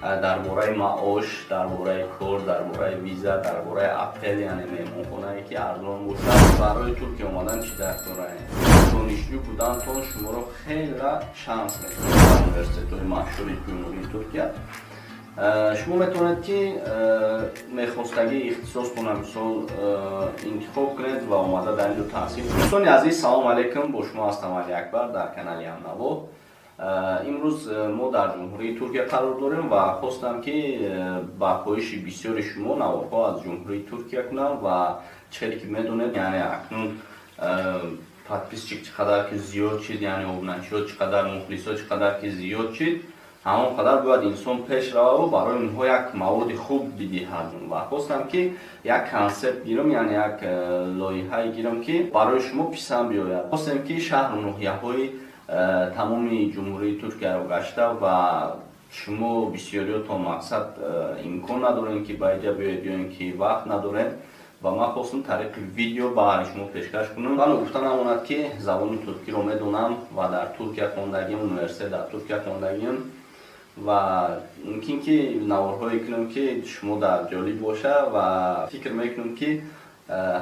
Дар бораи маош, дар бораи кор, дар бораи виза, дар бораи отель, яъне меҳмонхонае, ки арзон бошад. Барои Туркия омадан чӣ дар кора? Донишҷӯ будантон шуморо хела шанс медиҳад. Дар университетҳои машҳури Ҷумҳурии Туркия шумо метавонед, ки мехостагии ихтисостона, мисол, интихоб кунед ва омада дар ин ҷо таҳсил. Дӯстони азиз, салом алейкум! Бо шумо ҳастам Али Акбар дар канали Ҳамнаво. Имрӯз мо дар Ҷумҳурии Туркия қарор дорем ва хостам, ки ба хоҳиши бисёри шумо наворҳо аз Ҷумҳурии Туркия кунам. Ва чӣ хеле ки медонед, яъне акнун подписчик чӣ қадар ки зиёд шид, яъне обуначиҳо чӣ қадар, мухлисо чӣ қадар ки зиёд шид, ҳамон қадар бояд инсон пеш рававу барои онҳо як маводи хуб бидиҳад. Ва хостам, ки як концепт гирам, яъне як лоиҳае гирам, ки барои шумо писанд биёяд. Хостем, ки шаҳру ноҳияҳои тамоми Ҷумҳурии Туркияро гашта ва шумо бисёриётон, мақсад, имкон надорем, ки ба иҷа биёед ё ин ки вақт надорем, ва ман хостам тариқи видео ба шумо пешкаш кунам. Ва ногуфта намонад, ки забони туркиро медонам ва дар Туркия хондагим, университет дар Туркия хондагим ва мумкин ки наворҳое кунам, ки шумо дар ҷолиб боша. Ва фикр мекунам, ки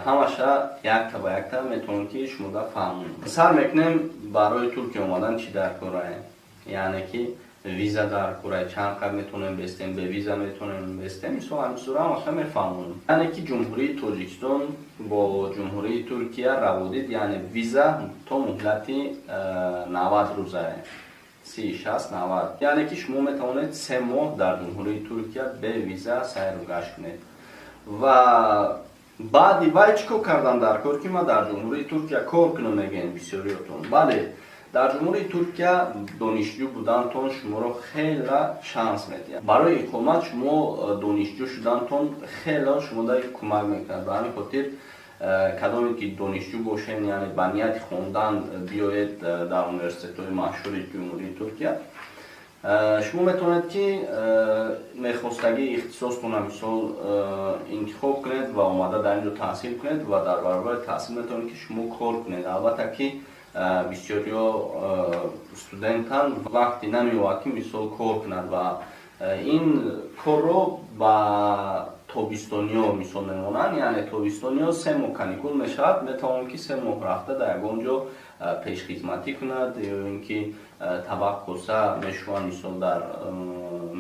ҳамаша якта ба якта метавонам, ки шумо да фаҳмонам. Сар мекунем: барои Туркия омадан чӣ дар корае, яъне ки виза дар корае, чанд қад метавонем бестем, бе виза метавонем бестем, мисол, ҳамин сура ҳамаша мефаҳмонам. Яъне ки Ҷумҳурии Тоҷикистон бо Ҷумҳурии Туркия раводид, яъне виза, то муҳлати 90 рӯзае, 30, 60, 90, яъне ки шумо метавонед 3 моҳ дар Ҷумҳурии Туркия бе виза сайру гашт кунед. Ва баъди вай чӣ кор кардан дар кор, ки ман дар Ҷумҳурии Туркия кор кунам, мегӯем бисёриётон. Бале, дар Ҷумҳурии Туркия донишҷӯ будантон шуморо хела шанс медиҳад. Барои иқомат шумо донишҷӯ шудантон хело шумода кӯмак мекунад. Ба ҳамин хотир кадоме ки донишҷӯ бошен, яъне ба нияти хондан биёед дар университетҳои машҳури Ҷумҳурии Туркия, шумо метавонед, ки мехостагии ихтисостона, мисол, интихоб кунед ва омада дар ин ҷо таҳсил кунед ва дар баробари таҳсил метавонед, ки шумо кор кунед. Албатта ки бисёриҳо студентанд, вақте намеёбад, ки, мисол, кор кунад ва ин корро ба тобистониҳо, мисол, мемонанд. Яъне тобистониҳо 3 моҳ каникул мешавад, метавонад, ки 3 моҳ рафта дар ягон ҷо пешхизматӣ кунад ё ин ки табақ коса мешӯянд, мисол, дар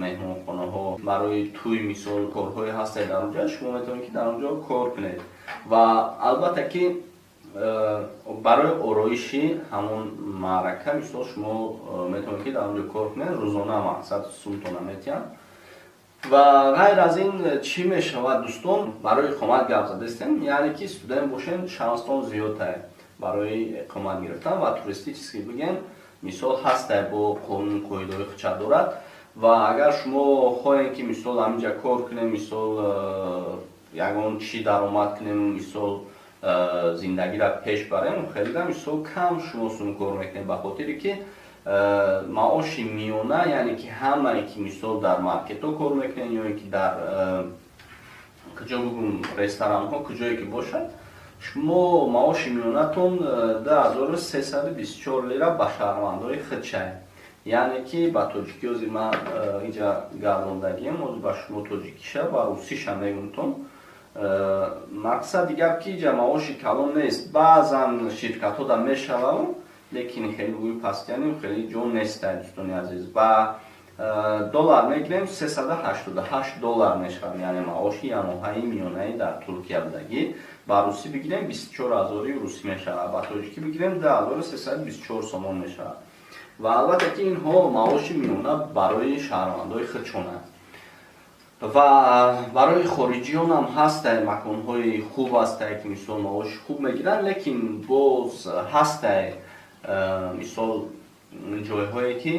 меҳмонхонаҳо, барои тӯй, мисол, корҳое ҳастед дар он ҷо, шумо метавонед, ки дар он ҷо кор кунед. Ва албатта ки барои ороиши ҳамон маърака, мисол, шумо метавонед, ки дар он ҷо кор кунед, рӯзона, мақсад, сумтона метиҳанд. Ва ғайр аз ин чӣ мешавад, дӯстон? Барои иқомат гап задастем, яъне ки студент бошен, шанстон зиёдтар барои иқомат гирифтан. Ва туристический бигем, мисол, ҳастай, бо қонун қоидаҳои худша дорад. Ва агар шумо хоҳем, ки, мисол, ҳаминҷа кор кунем, мисол, ягон чӣ даромад кунем, мисол, зиндагиро пеш барем, хеле, мисол, кам шумо сум кор мекунед, ба хотире ки маоши миёна, яъне ки ҳамае ки, мисол, дар маркетҳо кор мекунед ё ин ки дар куҷо бугум, ресторанҳо, куҷое ки бошад, шумо маоши миёнатон 2324 лира ба шаҳрвандои худшай, яъне ки ба тоҷикӣ ҳозир ман иҷа гардондагиам, ҳозир ба шумо тоҷикиша ва русиша мегумтон. Мақсади гап, ки иҷа маоши калон нест. Баъзан ширкатҳо да мешавад, лекин хеле гӯи пастияним хеле ҷо нестай, дӯстони азиз. Ба доллар мегирем, 388 доллар мешавад, яъне маоши якмоҳаи миёнаи дар Туркия будагӣ. Ба русӣ бигирем, 24 ҳазори русӣ мешавад, ба тоҷикӣ бигирем, 2324 сомон мешавад. Ва албатта ки инҳо маоши миёна барои шаҳрвандои худшонанд. Ва барои хориҷиёнам ҳастай, маконҳои хуб ҳастай, ки, мисол, маоши хуб мегиранд, лекин боз ҳастай, мисол, ҷойҳое ки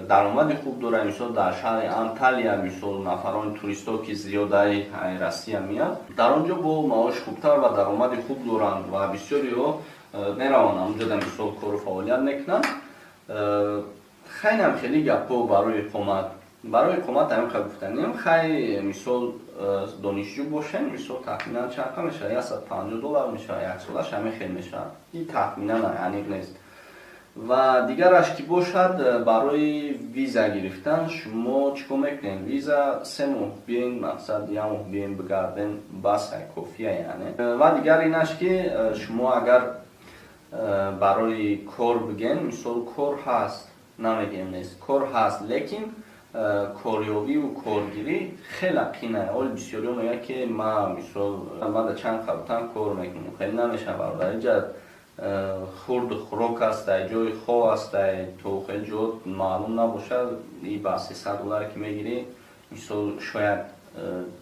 даромади хуб дорад. Мисол, дар шаҳри Анталия, мисол, нафарони туристҳо, ки зиёдаи Россия меяд, дар он ҷо бо маоши хубтар ва даромади хуб доранд ва бисёриҳо мераванд ҳамонҷода, мисол, кору фаъолият мекунанд. Хайнам хеле гапҳо барои иқомат. Барои иқомат ҳамин қадр гуфтанем. Хай, мисол, донишҷӯ бошем, мисол, тахминан чанд қад мешавад? 150 доллар мешавад як солаш, ҳамин хел мешавад. Ин тахминан, аниқ нест. Ва дигараш ки бошад, барои виза гирифтан шумо чӣ кор мекунед? Виза 3 моҳ биен, мақсад, як моҳ биен, бигарден, бас, кофия яъне. Ва дигар инаш, ки шумо агар барои кор биген, мисол, кор ҳаст, намегем нест, кор ҳаст, лекин корёбиву коргирӣ хеле қина. Оли бисёриҳо мегӯянд, ки ма, мисол, ма да чанд қабутан кор мекунам. Хеле намешавад, бародар. Инҷа хурду хӯрок ҳастай, ҷои хоб ҳастай, то хеле ҷо маълум набошад. И ба 300 доллар ки мегирӣ, мисол, шояд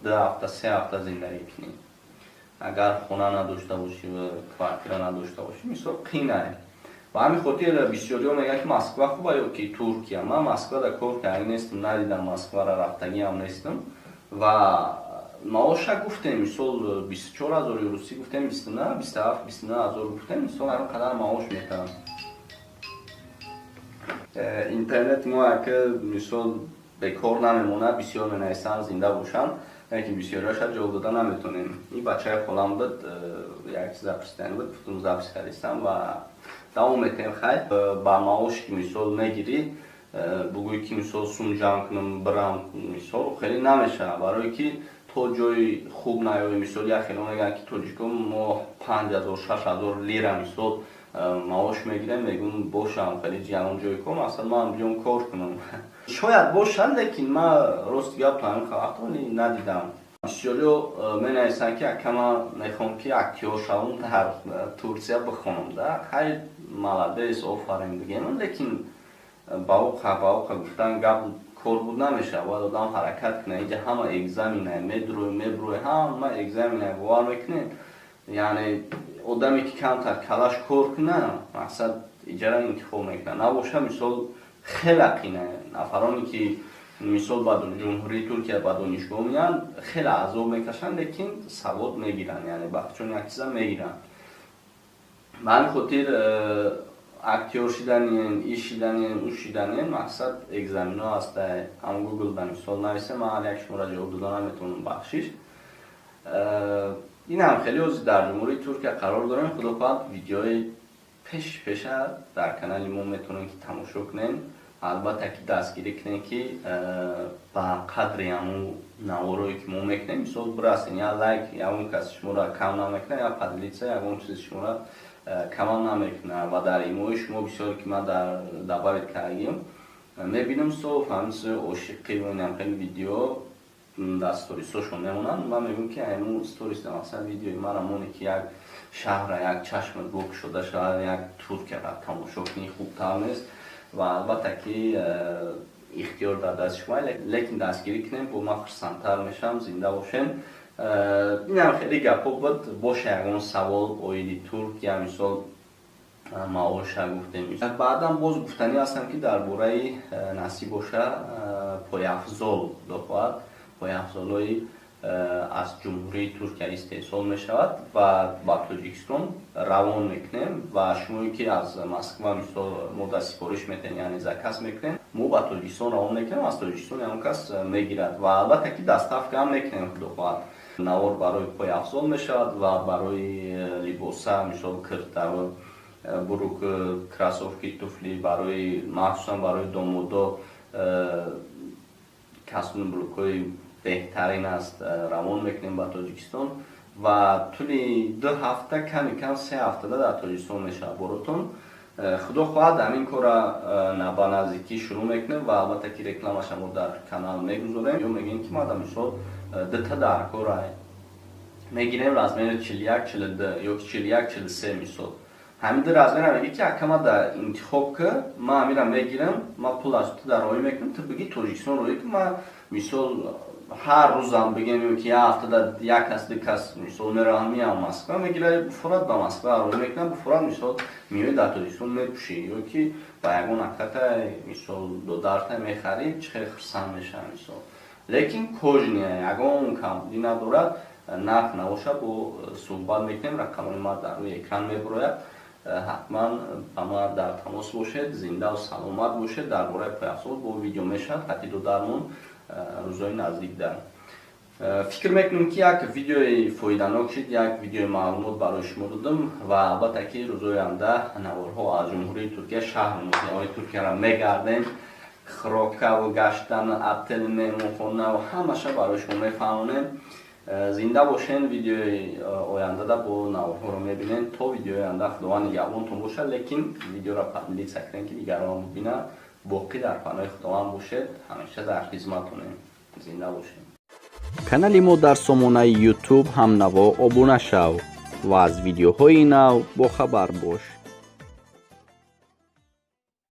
2 ҳафта, 3 ҳафта зиндагӣ кунӣ, агар хона надошта бошӣ ва квартира надошта бошӣ, мисол, қинае. Ба ҳамин хотир бисёриҳо мегӯянд, ки Москва хуба ё ки Туркия. Ман Москвада кор кардагӣ нестам, надидам Москвара, рафтагиам нестам. Ва маоша гуфтем, мисол, 24 ҳазори русӣ гуфтем, 29, 27, 29 ҳазор гуфтем, мисол, ҳамин қадар маош метавам. Интернет мо яке, мисол, бекор намемонад, бисёр менависанд, зинда бошанд, лекин бисёриҳоша ҷавоб дода наметонем. Ин бачаи холам буд, як чиза пурсидани буд, гуфтум, запись кардистам ва давом метаҳем. Хайр, ба маош ки, мисол, мегирӣ, бугӯй ки, мисол, сум ҷамъ кунам, бирам, мисол, хеле намешавад, барое ки то ҷои хуб наёбӣ. Мисол, як хело мегӯянд, ки тоҷикон мо 5000, 6000 лира, мисол, маош мегирем. Мегӯм, бошам хеле ягон ҷои кор, масалан, ман биём кор кунам, шояд бошад, лекин ман, рости гап, то ҳамин вақт надидам. Бисёриҳо менависанд, ки ака, ман мехоҳам, ки актёр шавам, дар Турсия бихонам. Да хайр, молодец, офарин бигем, лекин ба оқа гуфтан гап кор буд намешавад. Бояд одам ҳаракат кунад. Инҷа ҳама экзамен а, медурӯй, мебурӯй, ҳама экзамен а, бовар мекунед? Яъне одаме ки камтар калаш кор куна, мақсад, иҷара интихоб мекунад. Набоша, мисол, хеле қина. Нафароне ки, мисол, ба Ҷумҳурии Туркия ба донишгоҳ меянд, хеле азоб мекашанд, лекин савод мегиранд, яъне бахчон як чиза мегиранд. Ба ҳамин хотир актёр шиданien, иш шиданien, ӯ шиданien, мақсад, экзамен ҳо ҳаста. Ҳам Гугл ба мисол нависе, ман ҳар як шуморо ҷавоб дода наметавонам, бахшиш. Инам хеле ҳозир дар Ҷумҳурии Туркия қарор дорем. Худо хоҳад, видеои пеш пеша дар канали мо метавонем, ки тамошо кунем. Албатта ки дастгирӣ кунем, ки ба қадри ҳамун наворое ки мо мекунем, мисол, бирасен. Я лайк ягон кас шуморо кам намекунад, я поделиться ягон чизи шуморо камам намекунад. Ва дар имои шумо бисёре ки ман дар добавить кардагим, мебинам, соф ҳамин ошиқӣ инам хеле видео дар сторис ошон мемонанд. Ман мегӯям, ки ҳамун сторис, мақсад, видеои мара моне, ки як шаҳра як чашмат бокушода шавад, як Туркияра тамошо кунӣ, хубтар нест. Ва албатта ки ихтиёр дар дасти шумо, лекин дастгирӣ кунем, бо ман хурсандтар мешавам. Зинда бошем. Инам хеле гапҳо буд. Боша ягон савол оиди Туркия, мисол, маоша гуфтем. Баъдан боз гуфтанӣ ҳастам, ки дар бораи, насиб боша, пойафзол. Худо хоҳад, пойафзолҳои аз Ҷумҳурии Туркия истеҳсол мешавад ва ба Тоҷикистон равон мекунем. Ва шумое ки аз Москва, мисол, мо да сифориш метаҳем, яъне заказ мекунем, мо ба Тоҷикистон равон мекунем, аз Тоҷикистон ягон кас мегирад. Ва албатта ки доставка ҳам мекунем. Худо хоҳад, навор барои пойафзол мешавад ва барои либоса, мисол, кирта, бурук, кроссовки, туфли, барои махсусан барои домодо костюм, брюк ҳои беҳтарин аст, равон мекунем ба Тоҷикистон. Ва тӯли 2 ҳафта, ками кам 3 ҳафтада дар Тоҷикистон мешавад боротон. Худо хоҳад, ҳамин корра ба наздикӣ шурӯъ мекунем ва албатта ки рекламаша мо дар канал мегузорем. Ё мегӯем, ки мада, мисол, дута дар кора мегирем, размер и 41, 42 ё 41, 43, мисол, ҳамин ду размер а мегӣ, ки акама да интихоб ки, ман ҳамира мегирам, ман пул аз ту дар роҳӣ мекунам, ту бигӣ Тоҷикистон роҳӣ ки. Ман, мисол, ҳар рӯзам бигем ё ки як ҳафтада як кас, ду кас, мисол, меравам, меям Москва, мегира, буфурад, ба Москва роҳӣ мекунам, буфурад, мисол, меои, дар Тоҷикистон мепӯшӣ ё ки ба ягон аката, мисол, додарта мехарӣ, чӣ хеле хурсанд мешавам, мисол. Лекин кожаный, ягон камбудӣ надорад. Нарх набошад, бо суҳбат мекунем. Рақамҳои ма дар рӯи экран мебурояд, ҳатман ба ма дар тамос бошед. Зиндаву саломат бошед. Дар бораи пойафзол бо видео мешавад хати додармон рӯзҳои наздик. Дар Фикр мекунем, ки як видеои фоиданок шид, як видеои маълумот барои шумо додам. Ва албатта, ки рӯзои оянда наворҳо аз Ҷумҳурии Туркия, шаҳру ноҳияҳои Туркияро мегардем, хӯрокаву гаштану отел, меҳмонхонаву ҳамаша барои шумо мефаҳмонем. Зинда бошен, видеои ояндада бо наворҳоро мебинем. То видеои оянда Худованд нигаҳбонтон бошад, лекин видеоро поделиться кунем, ки дигарон бибинанд. Боқӣ дар паноҳи Худованд бошед, ҳамеша дар хизматонем. Зинда бошед. Канали мо дар сомонаи Ютуб «Ҳамнаво» обуна шав ва аз видеоҳои нав бохабар бош.